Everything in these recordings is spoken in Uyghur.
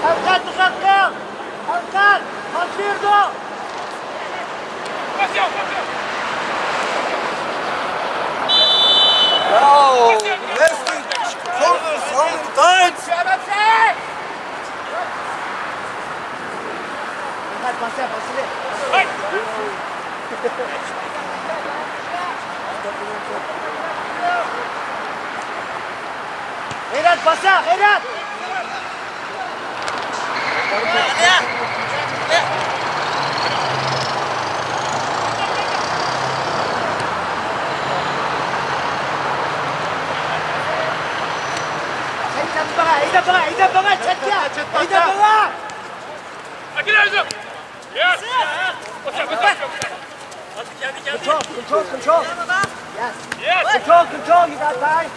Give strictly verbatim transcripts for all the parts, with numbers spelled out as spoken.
ھەرىكەت، دىققەت قىل! ھەرىكەت! قاچىرىدۇ! Yo, wrestling, shoulders, shoulders, tights. غەيرەت، باسا، غەيرەت! ھەيدەپ بارا، ھەيدەپ بارا، ھەيدەپ بارا، چەتكە! ھەيدەپ بارا! Control, control, control. Yes. Control, control, you got time.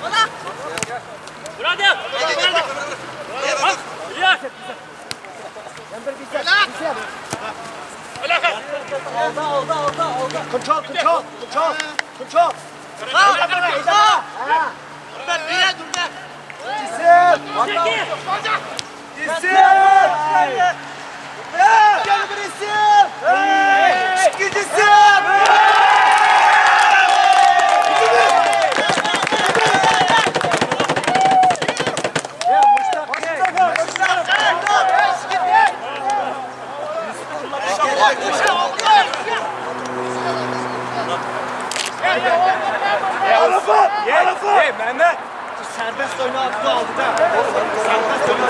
Control, control, control, control. Arafat! Arafat! Hey, Mehmet! Serbest oyna, attı aldı da. Serbest oyna.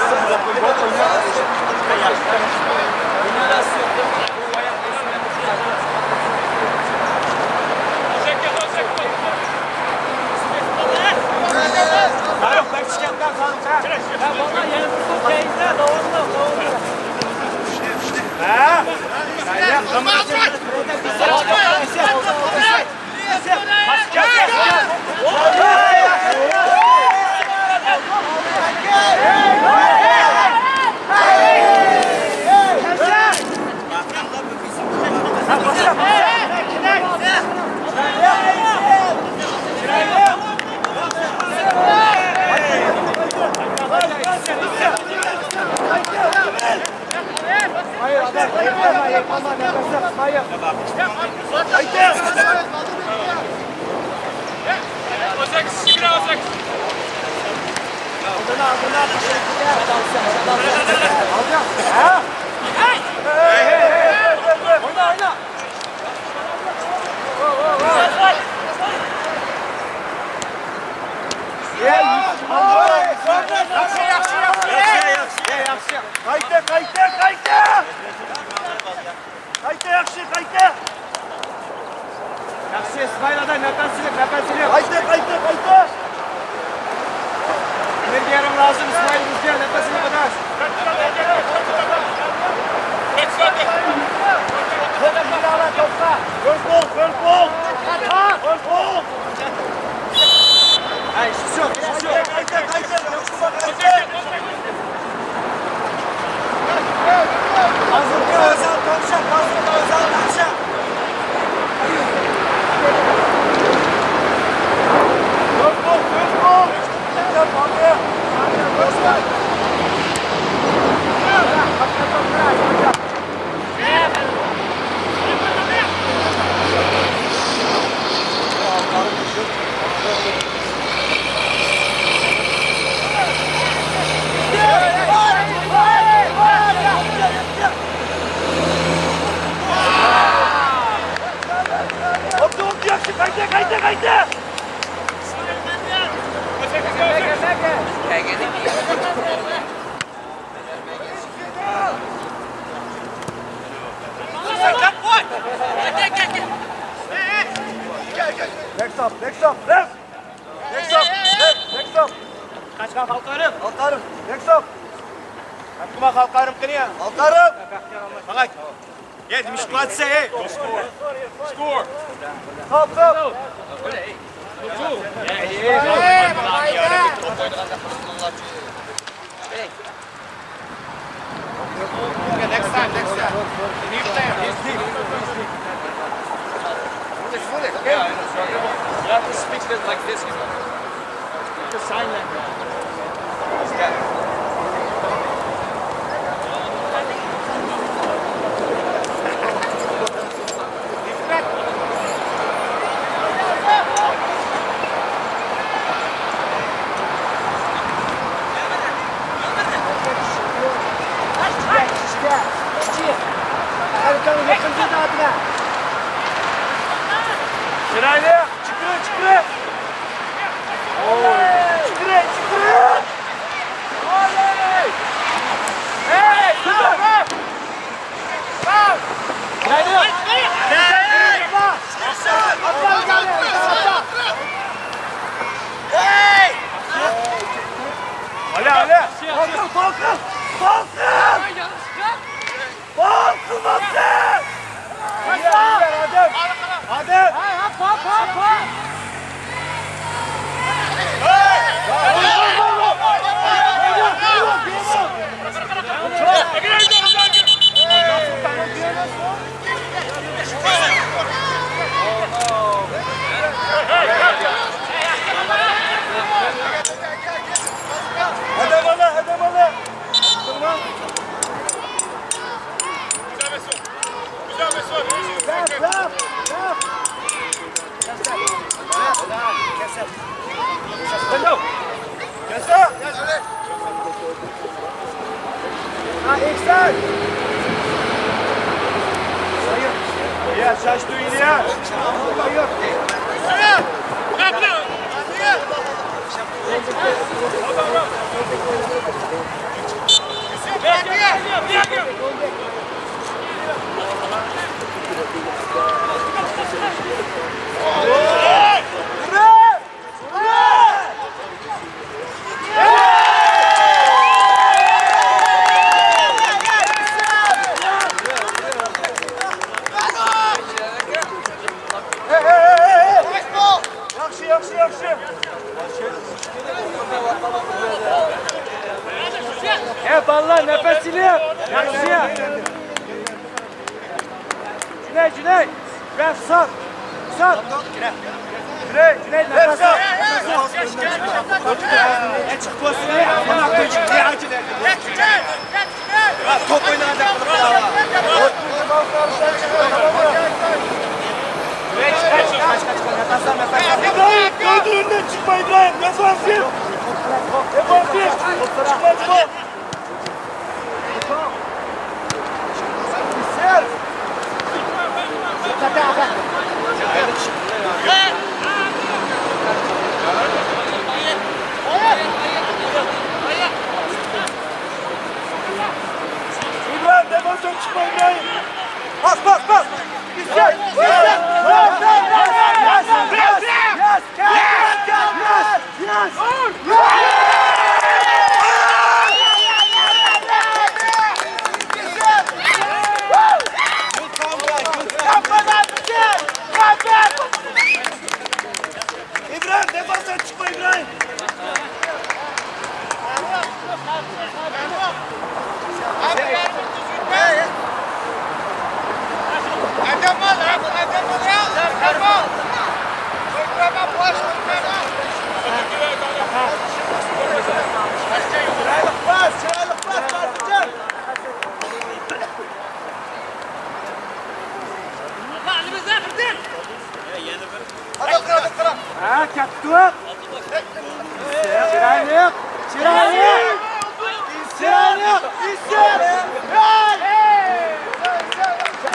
Qayta, qayta, qayta! Qayta, yaxshi, qayta! Yaxshi, Ismoil aka, nafas iling, nafas iling. Qayta, qayta, qayta! Energiyalaring lozim, Ismoil, bizga nafas iling, qurdosh. To'xta, to'xta, to'xta! Qo'l, qo'l, qo'l! Qo'l, qo'l! Ay, shu, shu. Qayta, qayta, qayta! Qayta, qayta, qayta! Next up, next up, next! Next up, next, next up! Kaçkan Halkarım? Halkarım, next up! Kaçkuma Halkarım kınıya? Halkarım! Bak. Gel, demiş, kıvatsa, hey! Score! Stop, stop! Next time, next time. New player. You have to speak it like this, you know. It's a sign language. Şiraylı! Çıkırın, çıkırın! Çıkırın, çıkırın! Hey! Şiraylı! Atla, atla, atla! Öyle, öyle! Kalkın, kalkın! Kalkın! Bol, Kubatlı! Hadi, hadi, hadi! Hadi! Hop, hop, hop, hop! Hadi bana, hadi bana! Durma! ياخشى، ياخشى، ياخشى. ھە، بالىلار، نەپەس ئېلىڭ. ياخشى. جۈنەي، جۈنەي. بىر سات. سات. جۈنەي، جۈنەي، نەپەس ئال. نەپەس ئال. ئاچىق بولسۇن. توپ ئوينىغاندەك قىلىپ. ئىبراھىم، كۆزلىرىمدىن چىقما، ئىبراھىم، نەپەس ئېلىڭ. نەپەس ئېلىڭ. چىقما، چىقما. ئىبراھىم، دەپ ئالساڭ چىقما، ئىبراھىم. پاس، پاس، پاس. ئىسسەت! ئىسسەت! ئىبراھىم، دەپ ئالساڭ چىقما، ئىبراھىم. ھە، كەتتۇق. چىرايلىق، چىرايلىق، چىرايلىق، ئىسسىت.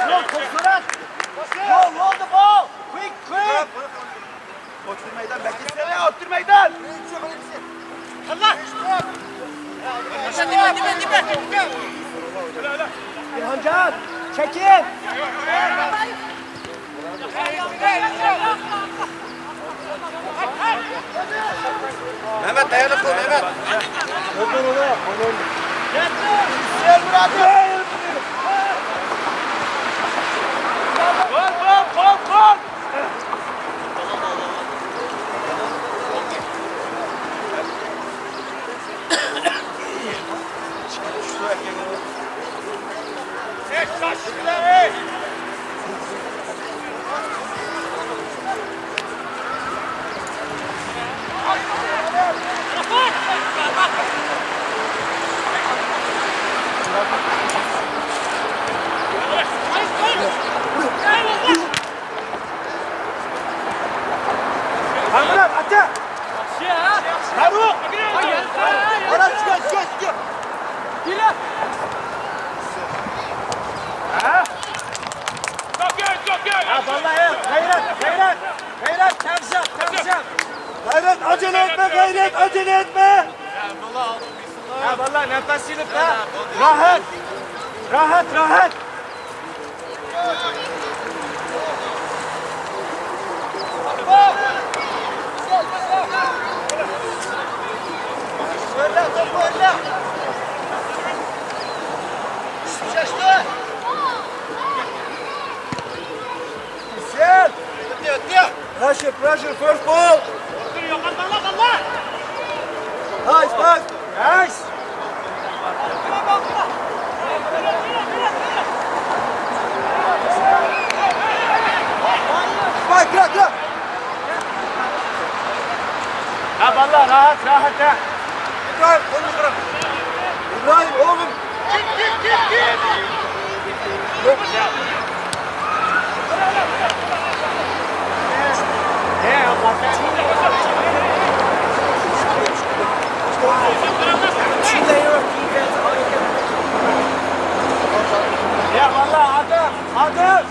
يول، توپ سۈرەت. يول، يولدا بول. كۈيك، كۈيك. ئوتتۇرا مەيدان، بەك ئىسسىت، ئوتتۇرا مەيدان. ئىلھامجان، چېكىن. مەمەت، تەييارلىق قىل، مەمەت. ئاجىلە ئەتمە، غەيرەت، ئاجىلە ئەتمە. يا باللا، نەپەس ئېلىپ، ھە؟ راھەت. راھەت، راھەت. Pressure, pressure, first ball. Nice, nice. Nice. Vay, kıra, kıra. Ha, vallahi rahat, rahat ha. İbrahim, onu bırak. İbrahim, oğlum. Ya vallahi adam, adam.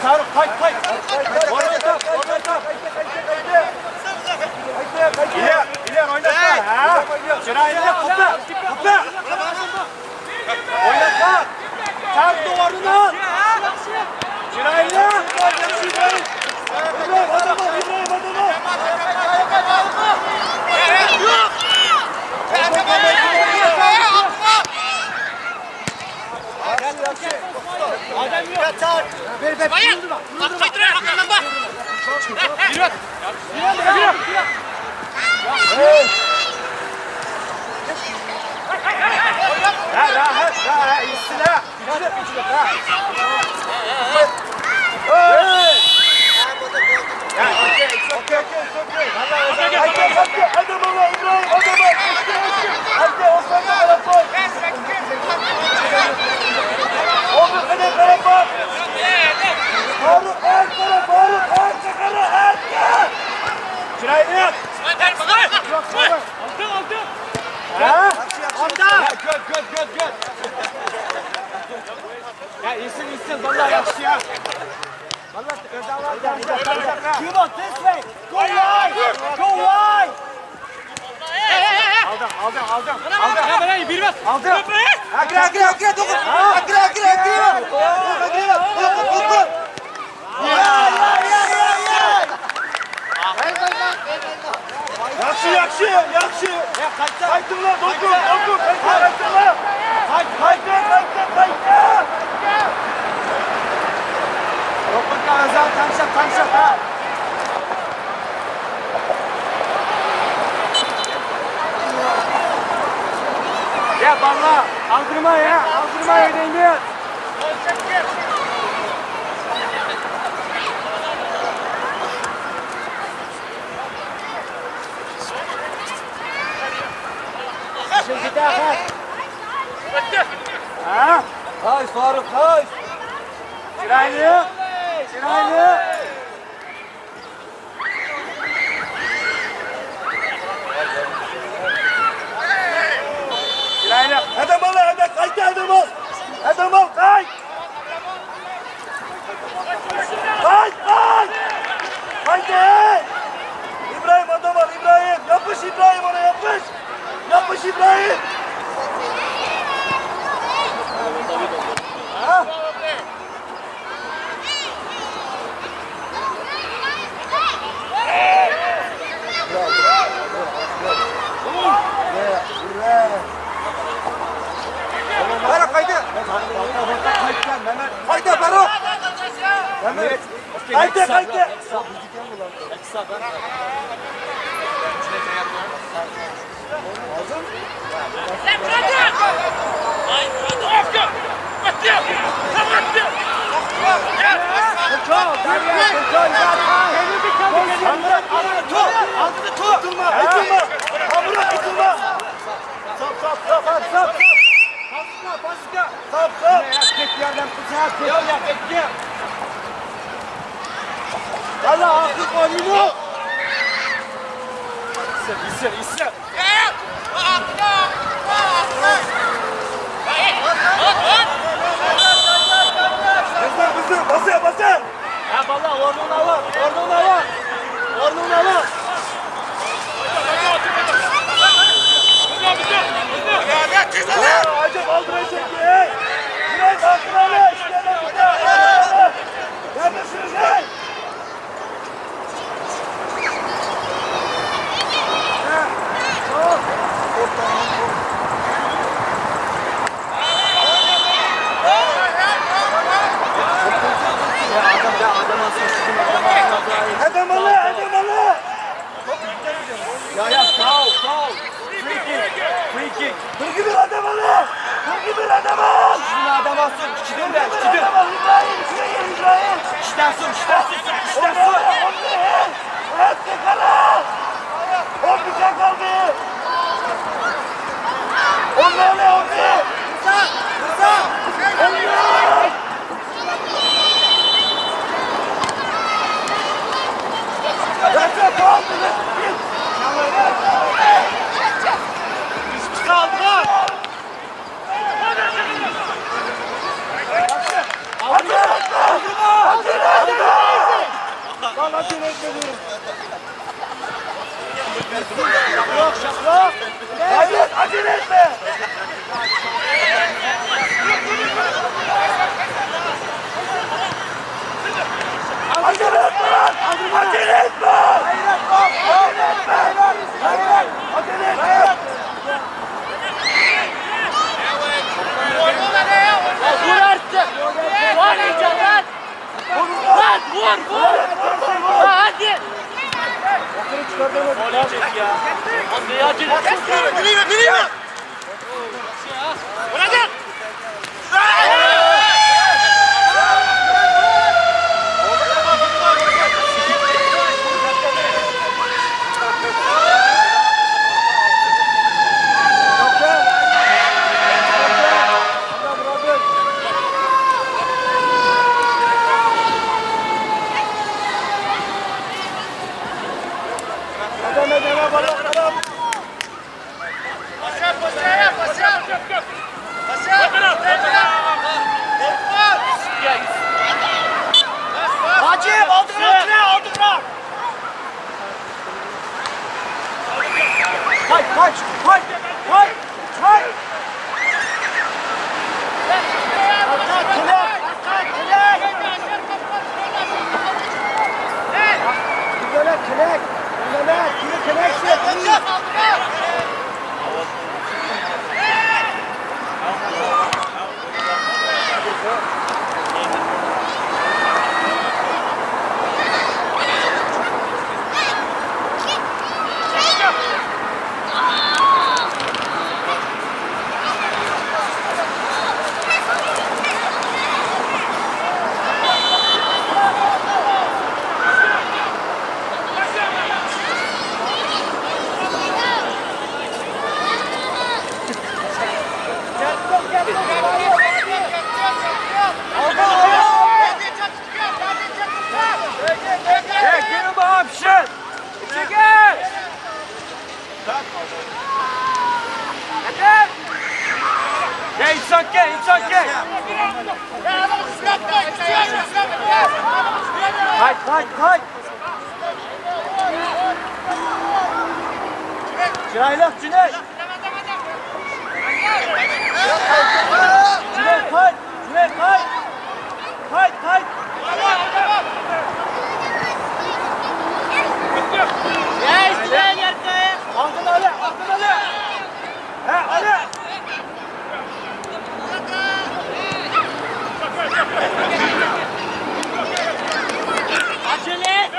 Faruk, qayt, qayt. Oraya tak, oraya tak. İler, iler, oynatma. Ha? Çırayını kutla, kutla. Oynatma. Sardı ornuna. Çırayını. İbrahim, adama, İbrahim, adama. Adam yok. Ver, ver. Bayır. Bak, kaydır, arkamdan bak. Yürü. Yürü, yürü, yürü. Ha, rahat, ha, ha, iyisin ha. Güçlü, güçlü, ha. Hey! Ya, okey, it's okay, okey, it's okay. Hadi, hadi, hadi, hadi, İbrahim, hadi, hadi. Hadi, Osman da bana koy. Oğlum, hadi, bana bak. Faruk, arkana, Faruk, arkana, arkana. Çırayını yap. Aldım, aldım. Ha? Aldım. Good, good, good, good. Ya, iyisin, iyisin, vallahi yaxşı ya. Vallahi, Rıza var ya. Come on, this way. Go wide. Go wide. Aldım, aldım, aldım. Aldım. Ya, bana bir bak. Aldım. Agre, agre, agre, dokun. Agre, agre, agre. Dokun, dokun, dokun. Ya, ya, ya, ya, ya. Yaxşı, yaxşı, yaxşı. Qaytınglar, dokun, dokun, qaytınglar. Qayt, qayt, qayt, qayt. Dokun, Azal, tamşa, tamşa, ha. Ya, balla, aldırma ya, aldırma ödeymiyor. Ha? Kaç Faruk, kaç. Çıraylı, çıraylı. Çıraylı. Adam al, adam, qayt, adam al. Adam al, qayt. Qayt, qayt! Qayt, ey! İbrahim, adam al, İbrahim! Yapış İbrahim, ona yapış! Yapış İbrahim! Ha? Bara qayda? Qayda, Bara? Qayda, qayda? ئالدىدا تۇر! ئالدىدا تۇر! ئېيتىلما! ئېيتىلما! ئامراق ئېيتىلما! ساپ، ساپ، ساپ! ساپ، ساپ! ساپ، ساپ! يا، يا، كەت ياردەم قىلسا، كەت. يا، يا، كەت، كەت. ياللا، ئاخىرقى ئون مىنۇت. ئىسسىق، ئىسسىق، ئىسسىق. بىزنىڭ، بىزنىڭ، باسە، باسە. ھە، بالىلار، ئورنۇڭنى ئاۋۇ، ئورنۇڭنى ئاۋۇ. ئورنۇڭنى ئاۋۇ. ھە، ئاجاپ ئالدىرايسەن، ئەي. يۈرەك ئاقىرالە، ئىشلەيدۇ. يەردە سۈرۈشەي. ئادەم، ئادەم ئالسın. يا، يا، foul, foul. Free kick, free kick. بىرگە بىر ئادەم ئالىڭ! بىرگە بىر ئادەم ئال! ئىككىدىن ئادەم ئالسۇن، ئىككىدىن بەر، ئىككىدىن. ئىبراھىم، ئىبراھىم، ئىبراھىم. ئىككىدىن سۇن، ئىككىدىن سۇن، ئىككىدىن سۇن. ئەتكە قارا! ئون بىر قالدى. ئون بىر، ئون بىر. Hayret, acele etme! Acele etme lan! Acele etme! Acele etme! Hayret, acele etme! Vur artık! Vur iyice lan! Lan vur, vur! Ha, hadi! Gol yiyecek ya. Abi ya, acele. Bırak! Hacı, aldıra, aldıra, aldıra. Kaç, kaç, kaç, kaç, kaç. Arka, kilek, arka, kilek. Kilek, kilek, kilek. Gel, insan gel, insan gel. Haydi, haydi, haydi. Çıraylık, Cüneyt. Cüneyt, haydi. Cüneyt, haydi. Haydi, haydi. Aldın Ali, aldın Ali. He, Ali. Acele et.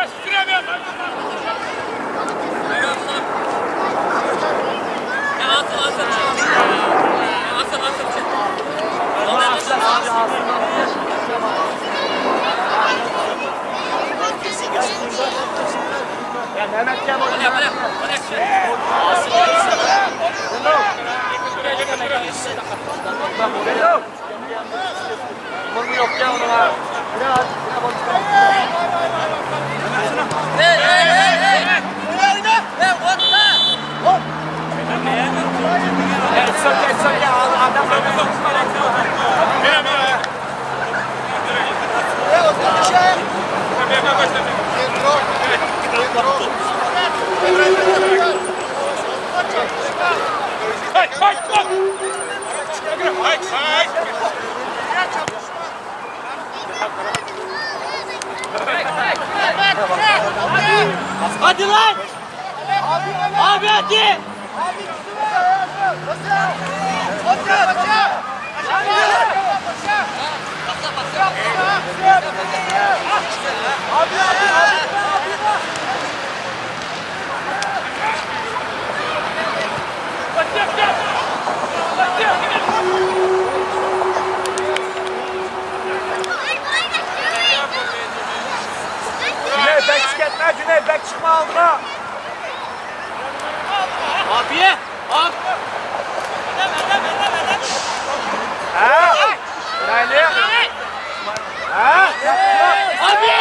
Hadi lan! Abi hadi! Cüneyt, bek çıkartma, Cüneyt, bek çıkma aldına. Abi, abi. Ha? Buraylı. Ha? Abi.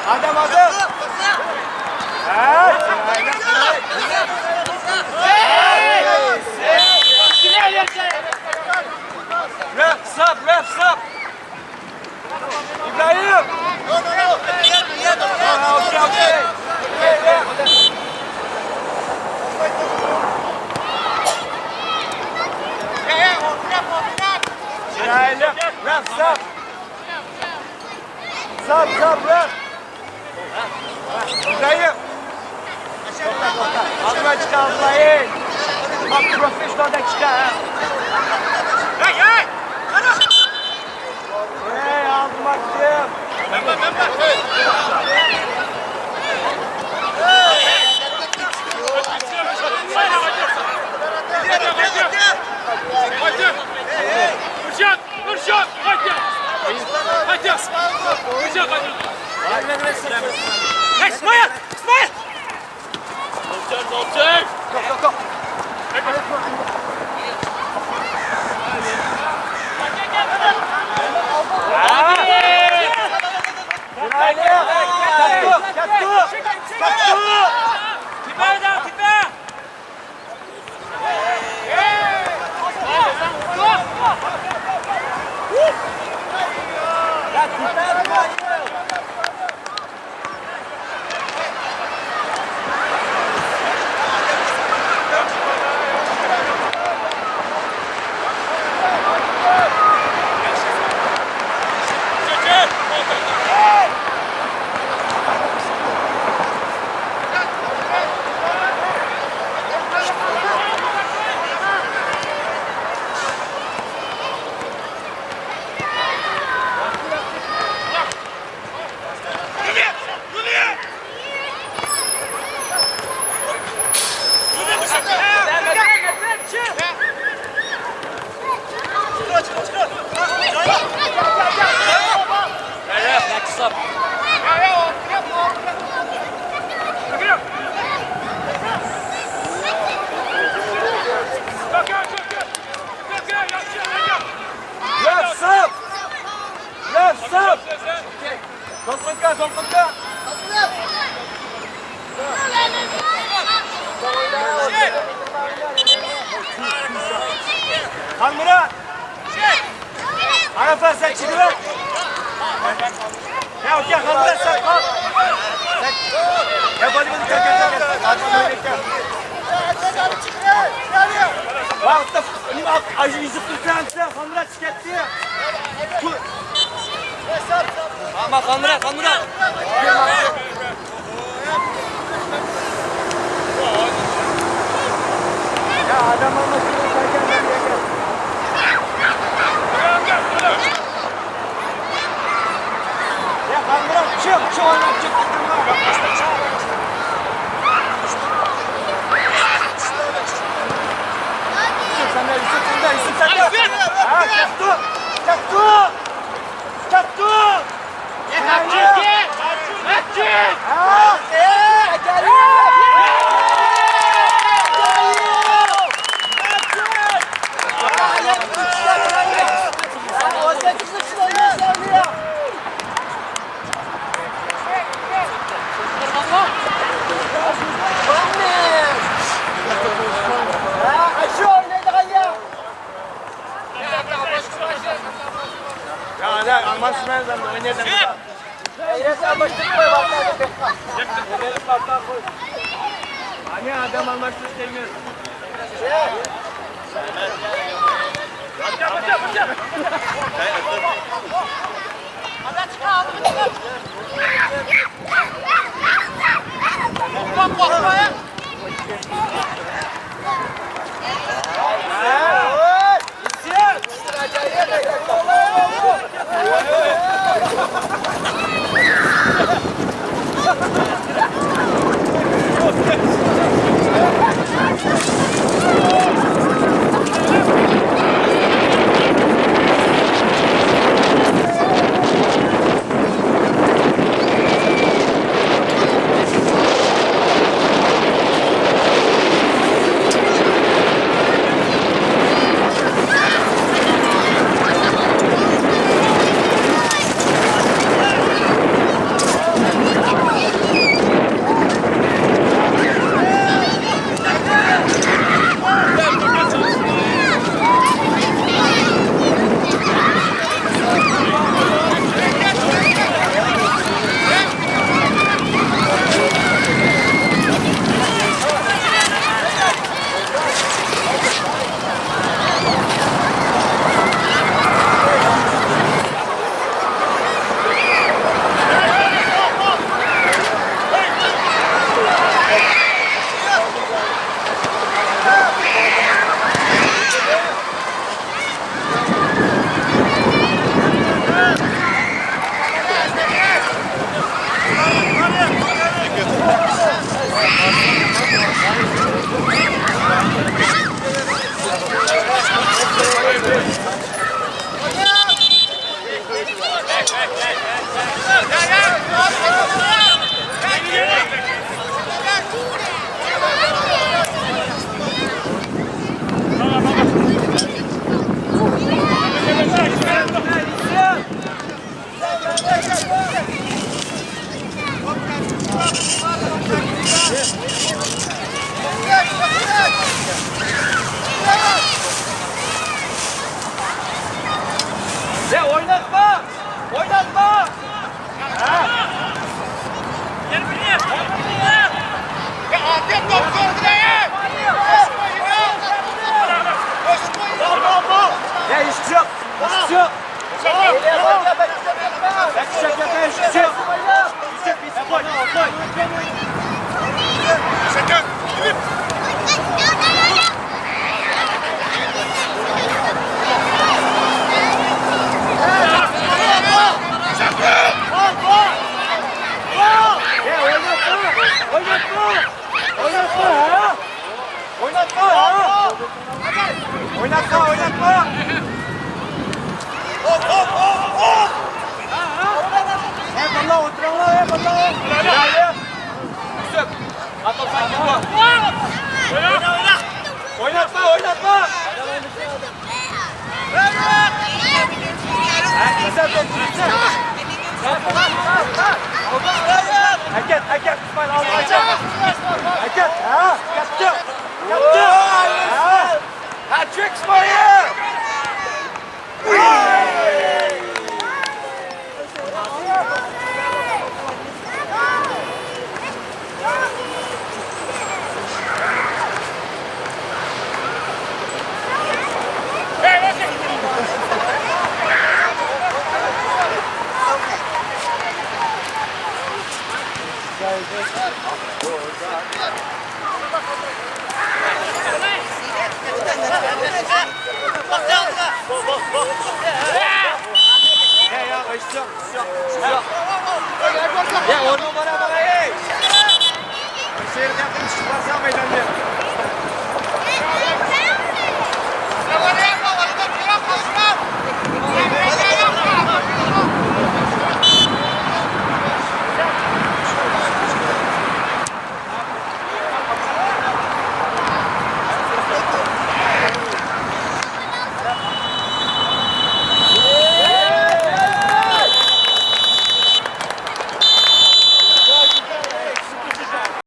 Adam, adam. Ref, stop, ref, stop. İbrahim! No, no, no. Okey, okey. İbrahim, ref, stop. Stop, stop, ref. İbrahim! Aldıma çıkar, Abdullah, ey! Bak, profesyonelde çıkar, ha! Hey, hey! Hey, aldım, baktım! Hey, hey! Nurjan! Nurjan! Qayt ya! Qayt ya! Nurjan, qayt! Hey, İsmail! İsmail! Nurjan, Nurjan! Yok, yok, yok. Haydi! Haydi! Haydi! Haydi! Haydi! Haydi! خالمۇرات! ئارافات، سەن چىقىۋەر! يا، ئۇكا، خالمۇرات، سەن قال! سەن، يا، بالىنى كەل، كەل، كەل، كەل. ۋاقىتتا، نېمە، ئاجىز يۈزۈپ تۇرساڭ، سەن، خالمۇرات. كەتتى. ئاما، خالمۇرات، خالمۇرات. يا، ئادەم ئالماس، كەلگەن، كەلگەن. يا، خالمۇرات، چىق، چىق، ئويناپ چىق. يۈسۈپ، سەندە، يۈسۈپ، سەندە، يۈسۈپ، سەندە. ھە، كەپتۇ، كەپتۇ. كەپتۇ! مەسجىد! مەسجىد! يا، لا، ما سمعت، أنا وين يدعم؟ Hayret, alıştırma, vallahi. Hani adam almak istemiyor. Ulan korkma ya. Ya, oynatma! Oynatma! Ya, iş yok. İş yok. Bek, çek, bek, çek. Yusuf, Yusuf, koy, koy. Ya, oynatma, oynatma. Oynatma, ha? Oynatma, oynatma. Hop, hop, hop, hop. He, balla, oturun lan, he, balla. Yusuf, at olsan, git lan. Oyna, oyna. Oynatma, oynatma. He, güzel, güzel. ھەرىكەت، ھەرىكەت، ئىسمائىل، ئالدىغا ھەرىكەت. ھەرىكەت، ھە، كەتتى. كەتتى. ھە. Hat-trick, ئىسمائىل!